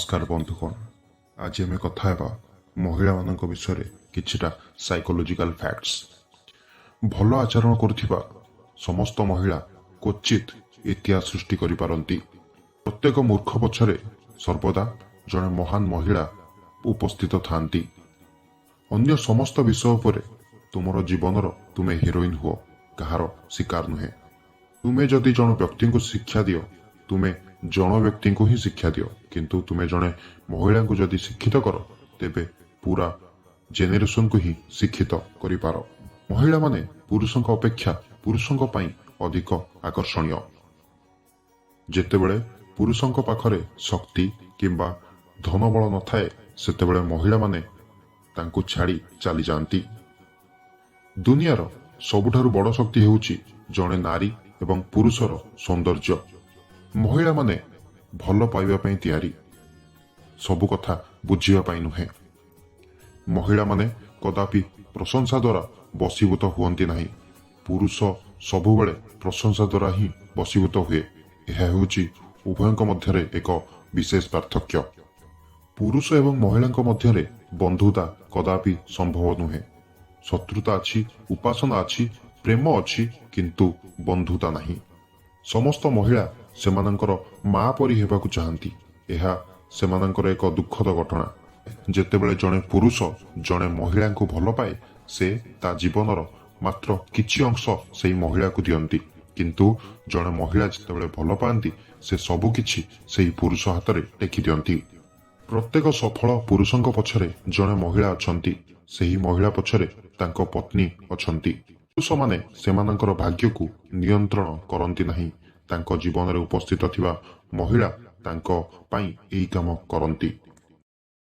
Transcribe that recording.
ନମସ୍କାର ବନ୍ଧୁଗଣ, ଆଜି ଆମେ କଥା ହେବା ମହିଳାମାନଙ୍କ ବିଷୟରେ କିଛିଟା ସାଇକୋଲୋଜିକାଲ ଫ୍ୟାକ୍ଟସ୍। ଭଲ ଆଚରଣ କରୁଥିବା ସମସ୍ତ ମହିଳା କ୍ୱଚିତ୍ ଇତିହାସ ସୃଷ୍ଟି କରିପାରନ୍ତି। ପ୍ରତ୍ୟେକ ମୂର୍ଖ ପଛରେ ସର୍ବଦା ଜଣେ ମହାନ ମହିଳା ଉପସ୍ଥିତ ଥାଆନ୍ତି। ଅନ୍ୟ ସମସ୍ତ ବିଷୟ ଉପରେ ତୁମର ଜୀବନର ତୁମେ ହିରୋଇନ୍ ହୁଅ, କାହାର ଶିକାର ନୁହେଁ। ତୁମେ ଯଦି ଜଣେ ବ୍ୟକ୍ତିଙ୍କୁ ଶିକ୍ଷା ଦିଅ, ତୁମେ ଜଣ ବ୍ୟକ୍ତିଙ୍କୁ ହିଁ ଶିକ୍ଷା ଦିଅ, କିନ୍ତୁ ତୁମେ ଜଣେ ମହିଳାଙ୍କୁ ଯଦି ଶିକ୍ଷିତ କର, ତେବେ ପୁରା ଜେନେରେସନକୁ ହିଁ ଶିକ୍ଷିତ କରିପାର। ମହିଳାମାନେ ପୁରୁଷଙ୍କ ଅପେକ୍ଷା ପୁରୁଷଙ୍କ ପାଇଁ ଅଧିକ ଆକର୍ଷଣୀୟ। ଯେତେବେଳେ ପୁରୁଷଙ୍କ ପାଖରେ ଶକ୍ତି କିମ୍ବା ଧନବଳ ନଥାଏ, ସେତେବେଳେ ମହିଳାମାନେ ତାଙ୍କୁ ଛାଡ଼ି ଚାଲିଯାଆନ୍ତି। ଦୁନିଆର ସବୁଠାରୁ ବଡ଼ ଶକ୍ତି ହେଉଛି ଜଣେ ନାରୀ ଏବଂ ପୁରୁଷର ସୌନ୍ଦର୍ଯ୍ୟ। ମହିଳାମାନେ ଭଲ ପାଇବା ପାଇଁ ତିଆରି, ସବୁ କଥା ବୁଝିବା ପାଇଁ ନୁହେଁ। ମହିଳାମାନେ କଦାପି ପ୍ରଶଂସା ଦ୍ୱାରା ବଶୀଭୂତ ହୁଅନ୍ତି ନାହିଁ। ପୁରୁଷ ସବୁବେଳେ ପ୍ରଶଂସା ଦ୍ୱାରା ହିଁ ବଶୀଭୂତ ହୁଏ। ଏହା ହେଉଛି ଉଭୟଙ୍କ ମଧ୍ୟରେ ଏକ ବିଶେଷ ପାର୍ଥକ୍ୟ। ପୁରୁଷ ଏବଂ ମହିଳାଙ୍କ ମଧ୍ୟରେ ବନ୍ଧୁତା କଦାପି ସମ୍ଭବ ନୁହେଁ। ଶତ୍ରୁତା ଅଛି, ଉପାସନା ଅଛି, ପ୍ରେମ ଅଛି, କିନ୍ତୁ ବନ୍ଧୁତା ନାହିଁ। ସମସ୍ତ ମହିଳା ସେମାନଙ୍କର ମା ପରି ହେବାକୁ ଚାହାନ୍ତି। ଏହା ସେମାନଙ୍କର ଏକ ଦୁଃଖଦ ଘଟଣା। ଯେତେବେଳେ ଜଣେ ପୁରୁଷ ଜଣେ ମହିଳାଙ୍କୁ ଭଲ ପାଏ, ସେ ତା ଜୀବନର ମାତ୍ର କିଛି ଅଂଶ ସେଇ ମହିଳାକୁ ଦିଅନ୍ତି, କିନ୍ତୁ ଜଣେ ମହିଳା ଯେତେବେଳେ ଭଲ ପାଆନ୍ତି, ସେ ସବୁ କିଛି ସେଇ ପୁରୁଷ ହାତରେ ଟେକି ଦିଅନ୍ତି। ପ୍ରତ୍ୟେକ ସଫଳ ପୁରୁଷଙ୍କ ପଛରେ ଜଣେ ମହିଳା ଅଛନ୍ତି। ସେହି ମହିଳା ପଛରେ ତାଙ୍କ ପତ୍ନୀ ଅଛନ୍ତି। ପୁରୁଷମାନେ ସେମାନଙ୍କର ଭାଗ୍ୟକୁ ନିୟନ୍ତ୍ରଣ କରନ୍ତି ନାହିଁ। ତାଙ୍କ ଜୀବନରେ ଉପସ୍ଥିତ ଥିବା ମହିଳା ତାଙ୍କ ପାଇଁ ଏହି କାମ କରନ୍ତି।